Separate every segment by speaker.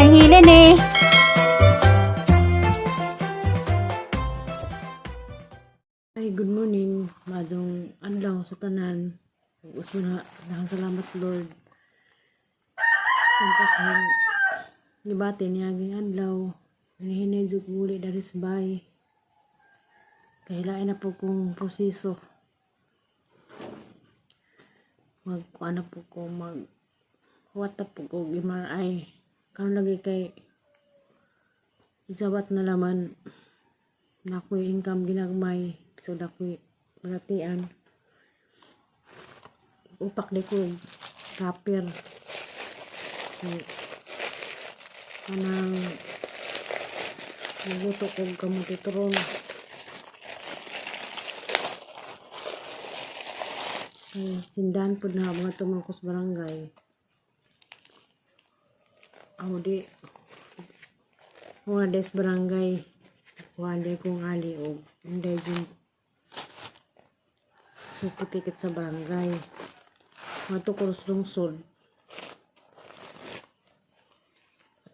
Speaker 1: Hilene.
Speaker 2: Ay, good morning. Madong adlaw sa tanan. Gusto na daghang salamat, Lord. Sa sa nibate niaging adlaw. Hinihinay jud muli dari sa bahay. Kahilain na po kong proseso. Mag ano po ko, mag what po ko MRI. Karon lagi kay isawat na laman na ako'y income ginagmay, so dako'y balatian upak di ko kapir. So, kanang nagluto ko kamuti turon ay sindahan po na mga tumangkos barangay ako di mga des barangay wala kong ali o hindi yung certificate sa barangay matukos lungsod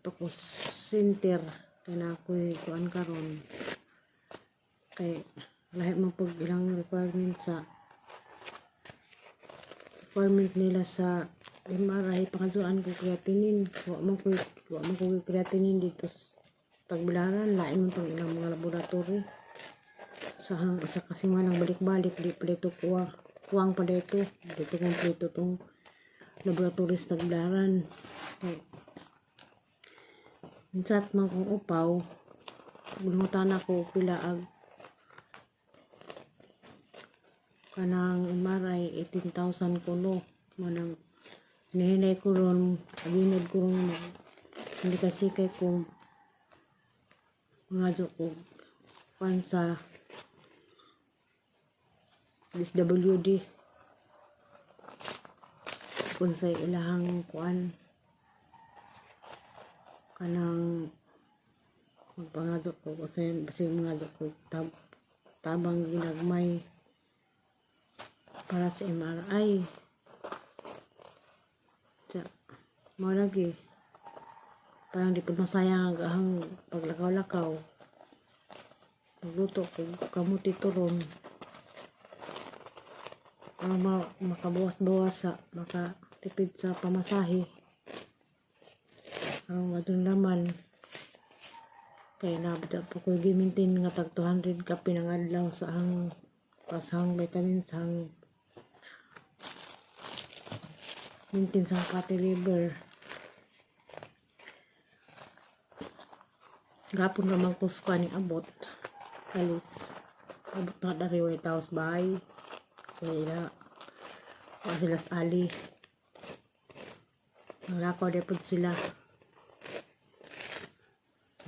Speaker 2: tukos center kay na ako'y kuan karon kay lahi mo pag ilang requirement sa requirement nila sa MRI. Pangaduan ko creatinine, wa man ko creatinine dito sa Tagbilaran. Lain man tong ilang mga laboratory sa hang sa kasi nga nang balik-balik di pa dito kuha kuwang pa dito dito kompleto tong laboratory sa Tagbilaran. Kay minsan man kong upaw, gulungutan ako pila ag kanang MRI, 18,000 kuno. Manang hinihinay ko ron, aginod ko ron hindi kasi kay kung mga ko kuan sa SWD kung sa ilahang kuan kanang magpangadok ko kasi kasi mga ko tabang ginagmay para sa MRI sa mo lagi parang di po masayang ang ahang paglakaw-lakaw. Magluto ko kamuti turon ang makabawas-bawas sa makatipid sa pamasahe ang atong laman kay nabda po ko gimintin nga tag 200 ka pinangadlaw sa ang pasang vitamins ang maintain sa fatty liver. Gapon ra man ko sa ni abot alis abot na dari White House bahay kaya wa sila sa ali. Nalakaw di pod sila.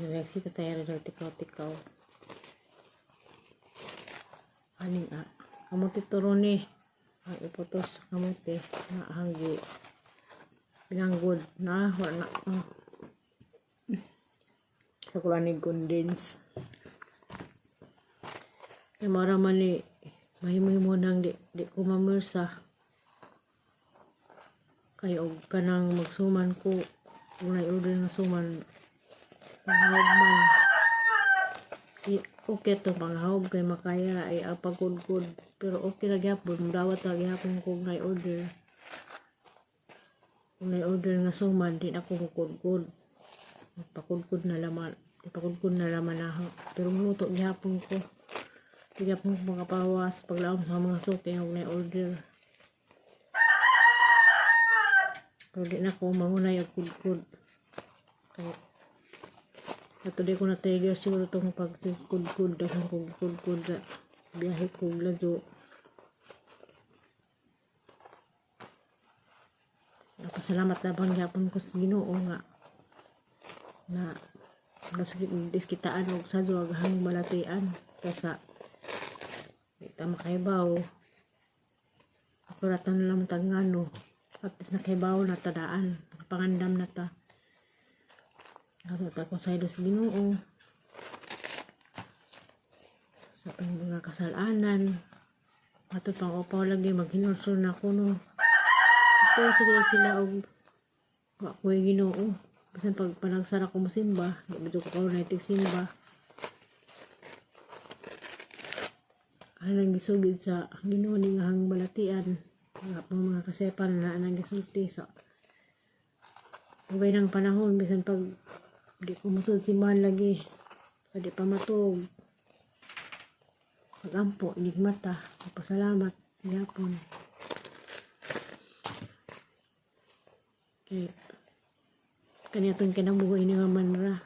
Speaker 2: Next tayo rin tikaw-tikaw. Aning ah. Kamuti turo ni. Ang iputos sa kamuti. Na hanggi. Binanggod na. Wala na. Ah. Sa kulanig condense. Kaya mara man ni. Mahimo-himo nang di ko mamersa. Kay og kanang magsuman ko. Kung na-order nga suman. Panghawb man. Okay to panghawb kay makaya ay apagudgod. Pero okay ra gyapon, dawat ra gyapon kung na-order. Kung na-order nga suman, di na ako mukudgod. Magpakudgod na laman. Ipakudgod na laman na ako. Pero luto gyapon ko. Di gyapon ko makapawas paglaom sa mga suki og na-order. Pero di na ako mangunay og kudgod. Kay ato di ko na trigger siguro itong pagkudkod daghang kudkod biyahe ko ladyo. Napasalamat na bang gyapon ko sa Ginoo nga na diskitaan og sa aghang balatian kaysa di ta makaibaw. Ako ra tanan lang tag ngano, at least nakaibaw na tadaan, nakapangandam na ta. Ato ta ko sa Ginoo sa atong mga kasalanan. Ato pang upaw lagi maghinulsol na kuno. Ito siguro sila og wa ko'y Ginoo. Bisan pag panagsara ko mosimba, di bitaw ko karon na simba. Anang gisugid sa Ginoo ni nga hang balatian. Nga pang mga kasepan na anang gisulti sa Ugay ng panahon, bisan pag di ko musod simbahan lagi, sa di pa matug. Pagampo, inigmata, pasalamat, gyapon. Kay kaniya tong kinabuhi ni nga manra.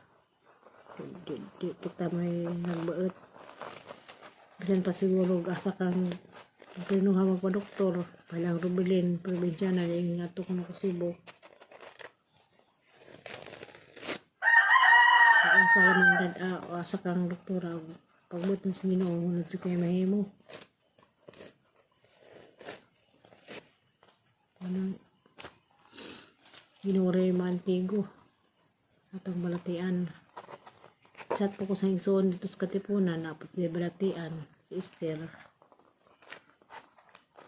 Speaker 2: Di kita may nagbaot. Bisan pa siguro asa kang pinuha magpa-doktor, palang Rubilin, probinsyana, yung ato ko na Cebu. Sa asa lamang dad, o asa kang doktora, pagbot sa Ginoo, ngunod sa kay mahimo. Anong Ginoo rin maantigo atong balatian. Chat po ko sa igsoon dito sa Katipunan, napot siya balatian, si Esther.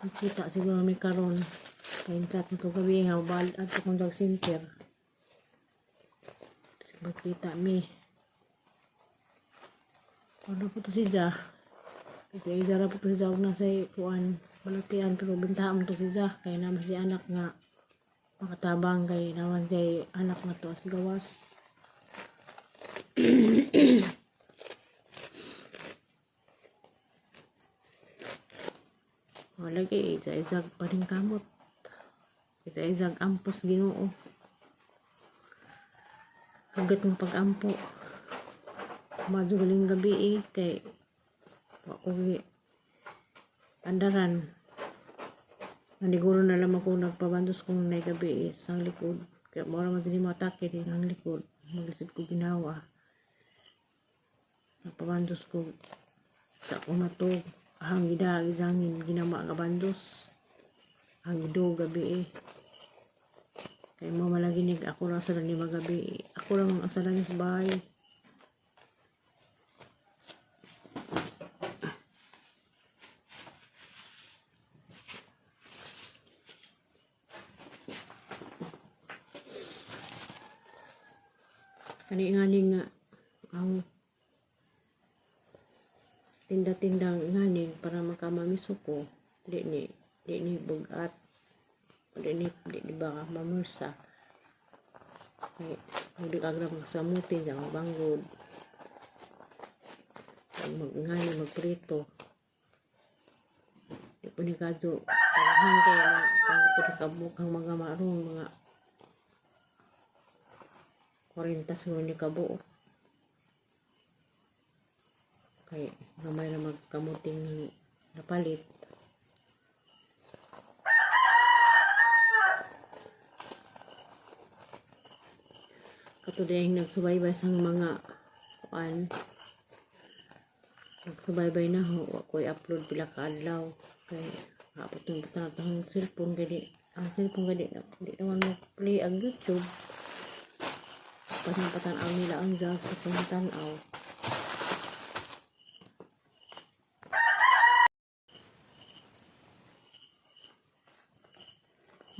Speaker 2: Nakita siguro may karon. Kaya chat mo gabi nga, bal at akong drug center. Magkita mi. Ano po to si Ja? Ito ay po to si Ja, huwag na sa kuan balatian, pero bintahan mo to si Ja. Kaya naman si anak nga makatabang, kay naman si anak na to as gawas. Wala kay isa isag pa rin kamot. Isa isag ampos Ginoo. Hugat ng pag-ampo. Madugaling gabi eh, kay wa ko gi andaran. Naniguro na lang ako nagpabandos kung nay gabi eh, sa likod. Kaya mura man din mo atake din ang likod. Maglisod ko ginawa. Nagpabandos ko sa akong matug. Ang gida, gizangin, ginama nga bandos. Ang gido gabi eh. Kay mo malaginig ako ra sa ni magabi. Ako lang ang asalan sa bahay. Kani nga nga ang tinda-tindang nganing para makamamiso ko, di ni bugat, di ni ba mamursa, kay di agra magsamuti sa mga banggod pag magngani, magprito, di po ni kadto paghan kay pag po ni kabuk ang mga marong mga 40 siguro ni kabuok, kay gamay na magkamuting napalit. Katuday nagsubaybay sa mga kuan, nagsubaybay na ho, wa ko'y upload pila ka adlaw kay hapot ng butan ang cellphone, kay di ang cellphone kay di naman mo play ang YouTube. Patan-patan-aw nila ang jog sa tanaw.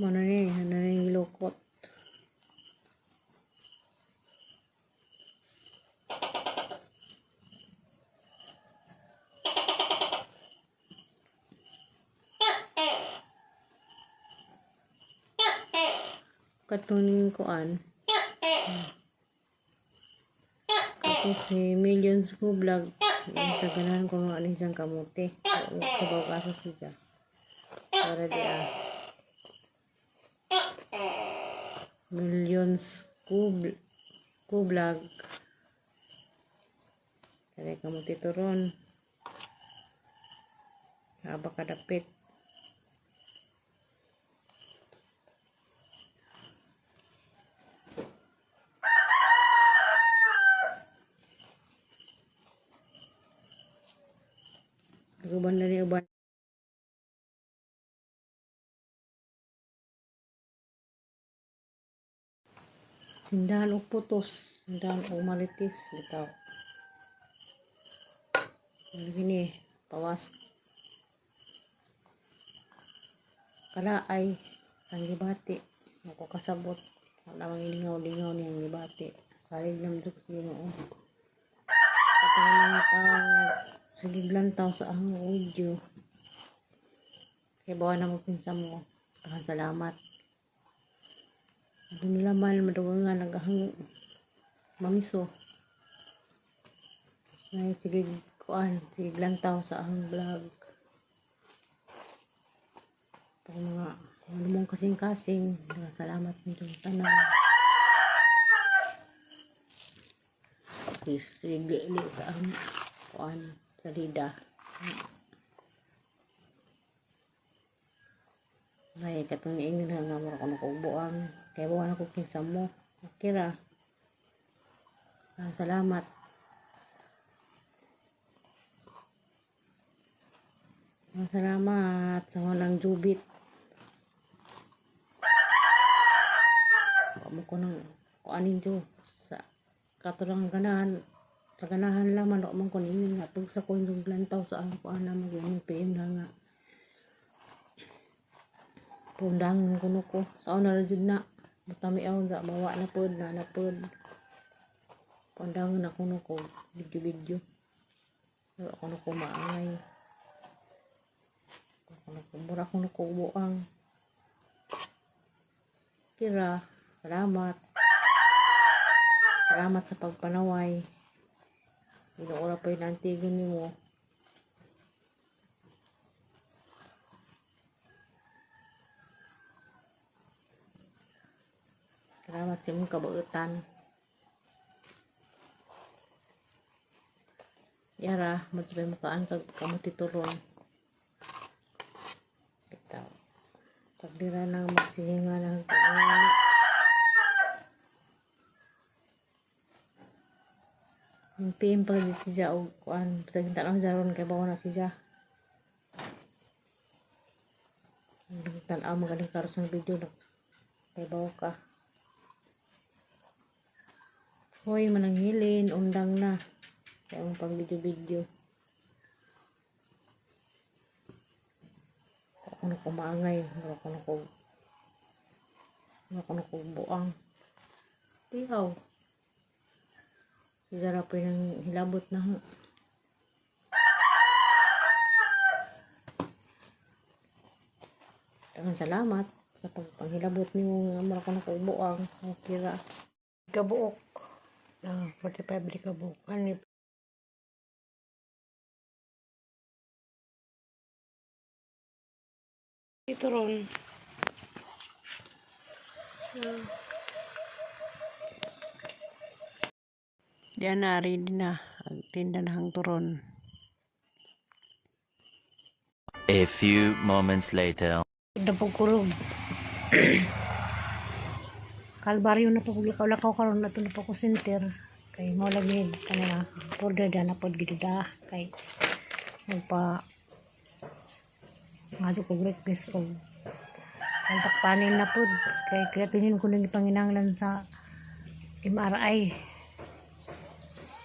Speaker 2: Mano ni, ano ni gilukot. Katuning kuan. Ako si Millions ko vlog. Sa ganahan ko nga ano siyang kamote. Sabaw kaso siya. Para di ah. Millions ko vlog. Kaya kamote turon. Haba kadapit. Uban na ni uban. Sindahan og putos, sindahan og marites, bitaw. Gini, pawas. Kalaay, ang gibati, ako kasabot. Wala mang ilingaw-lingaw niyang gibati. Salig naman ko sa Ginoo. Katong mga tao nga sige lantaw sa akong video. Kay bawa na mo kinsa mo. Daghang salamat. Ato nila man madugangan nga nagahang mamiso. Ay, sige kuan, sige lantaw sa akong vlog. Itong mga ano mong kasing-kasing. Daghang salamat nitong tanan. Sige ili sa akong kuan salida. Ay, katong niingon na nga mura ko nakubuang. Kaya buwan ako kinsa mo. Okay ra. Ah, salamat. Ah, salamat sa walang jubit. Wa mo ko nang kuanin jo sa katurang ganahan sa ganahan lang man wa man ko niingon nga tug sa kon yung lantaw sa ang kuan na mag PM na nga pundangan kuno ko sa una ra jud na matami aw ga mawa na pod na na pod pundangan na kuno ko video video. Wala kuno ko maangay. Kuno ko mura kuno ko buang. Kira, salamat. Salamat sa pagpanaway. Ginoo ra pa yung antigan nimo. Salamat sa imong kabautan. Yara, matry mo kaan kag kamuti turon. Bitaw. Pagdira nang magsihinga ng kaangan. Yung PM pag di siya og kuan, sa tanong jaron kay bawa na siya. Ang tanaw magaling karos ng video na kay bawa ka. Hoy, mananghilin, undang na. Kaya mong pag video video. Ako na kumaangay, ako na ko ako na ko buang. Tihaw. Zara pa yung hilabot na. Daghang salamat sa pagpanghilabot nimo nga mura ko na buang. Okay ra. Kabuok. Ah, 45 di kabuok. Ano dito ron. Diyan na, ready na. Ang tinda na hang turon.
Speaker 1: A few moments later.
Speaker 2: Napog kulog. Kalbaryo na po kung lakaw karon na to na po ko center. Kay mo lagi kanina order da na pod gid da kay nagpa ngadto ko request og pansakpanin na pod kay creatinine ko nang ipanginanglan sa MRI.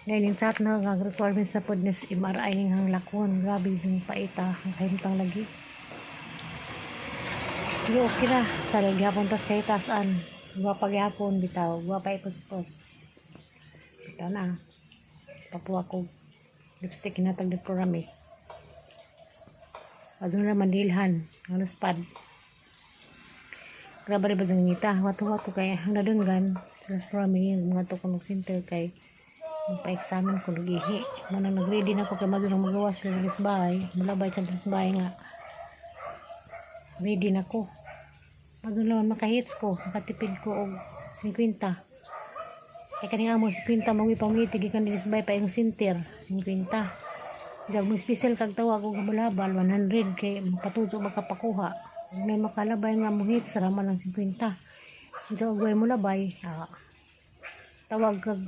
Speaker 2: Ngayon yung sat na ang requirements na pod ni MRI ning hang lakon. Grabe yung paita ang kahimtang lagi. Pero okay ra. Sa gyapon tas kay tasan. Guwapa gyapon bitaw. Guwapa ipos-pos. Bitaw na. Papuha ko lipstick hinatag ni Kurami. Adto na mandilhan. Ang spad. Grabe rin ba sa ngita? Wato-wato kay ang nadunggan. Sa Kurami mga to kunog center kay magpa-examine ko lugihi. Muna nag-ready na ko kay madulong magawa sa bahay. Mulabay sa bahay nga. Ready na ko. Madulong makahits ko. Makatipid ko og 50. Kay kaning amo 50 mo ipangiti gikan dinhi sa bahay pa yung center 50. Diyan mo special kag tawag og mulabal 100 kay mapatuto makapakuha. Ug may makalabay nga mo hits ra man ang 50. Diyan og mo labay, tawag kag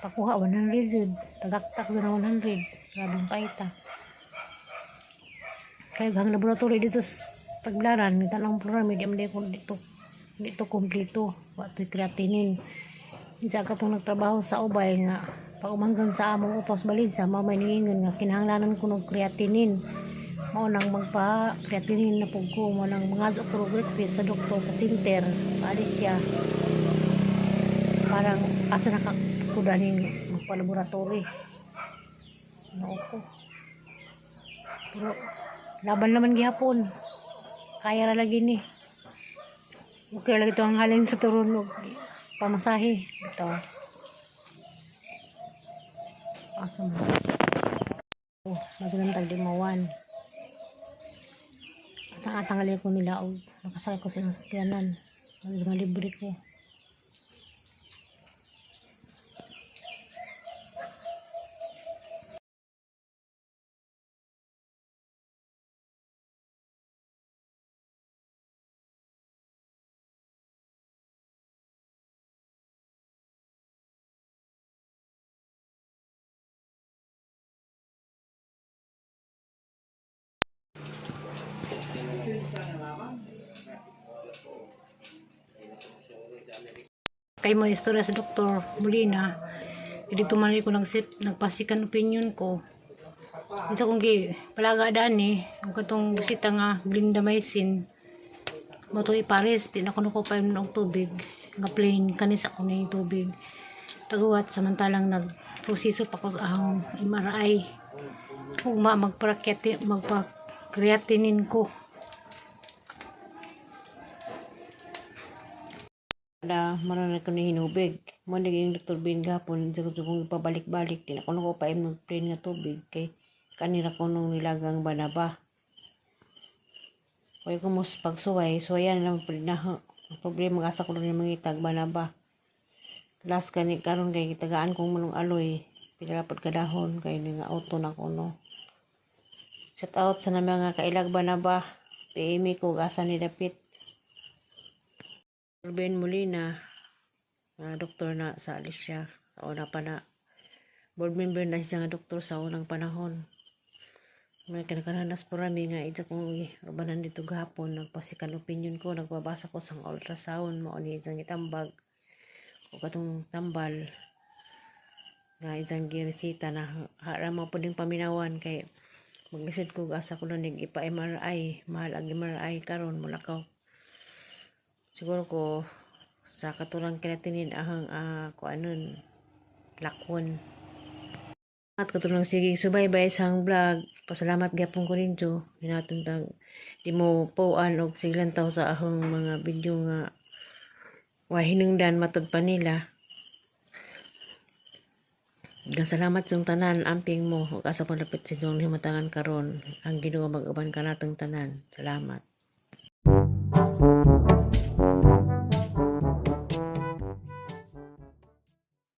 Speaker 2: pakuha 100 jud. Tagaktak jud ang 100. Grabeng paita. Kay hang laboratory dito sa Tagbilaran, may tanang programa, di man ko dito dito kompleto. Wa to'y creatinine. Isa ka itong nagtrabaho sa ubay nga pag umanggan sa among upas balid sa mamay niingon nga kinahanglanan ko ng creatinine. Mao nang magpa creatinine na pug ko, mao nang mga ko breakfast sa doktor sa center. Paalis siya. Parang asa na ka kudanin magpa-laboratory. No ko. Pero laban naman gihapon. Kaya ra lagi ni. Okay lagi to ang halin sa turon og pamasahe. Ito. Asa mo? Oh, magandang tag limawan. Atang-atangali ko nila og makasakay ko silang sakyanan. Mga libre ko. Kay mo istorya sa Doktor Molina, dito man ko nagsip nagpasikan opinion ko. Unsa kong gi palaga dani ang katong bisita nga clindamycin mo to ipares di na kuno ko pa og tubig nga plain kani sa kuno yung tubig taguwat samantalang nagproseso pa ko sa ahong MRI ugma magpa magpa creatinine ko. Da maron ko ni hinubig mo naging Dr. Ben gapon sa kong ipabalik-balik di na kuno ko pa og plain nga tubig kay kanira ko nung nilagang banaba. Kaya ko mos pagsuway, suwayan lang na problema asa ko rin mangitag banaba. Last kani karon kay gitagaan kong manong aloy, pila pod kadahon kay ni nga auto na ko no. Shout out sa na mga kailag banaba. PM ko asa ni dapit. Ruben Molina, nga doktor na sa Alicia, sa una pa na. Board member na siya nga doktor sa unang panahon. May kinakananas po rami nga ito kong rubanan dito gahapon nagpasikan opinion ko, nagbabasa ko sang ultrasound mao ni isang itambag o katong tambal nga isang giresita na hara mo po ding paminawan kay mag-isod ko asa ko lang ipa MRI. Mahal ang MRI karon, mulakaw siguro ko sa katurang creatinine ahang kuanon lakwon at katulong sige subaybay sa vlog. Pasalamat gyapon ko ninyo. Hinatong di mo puan og siglantaw sa ahong mga video nga wa hinungdan matud pa nila. Daghang salamat sa tanan, amping mo ug asa pang dapit sa inyong himatangan karon. Ang Ginoo mag-uban kanatong tanan. Salamat.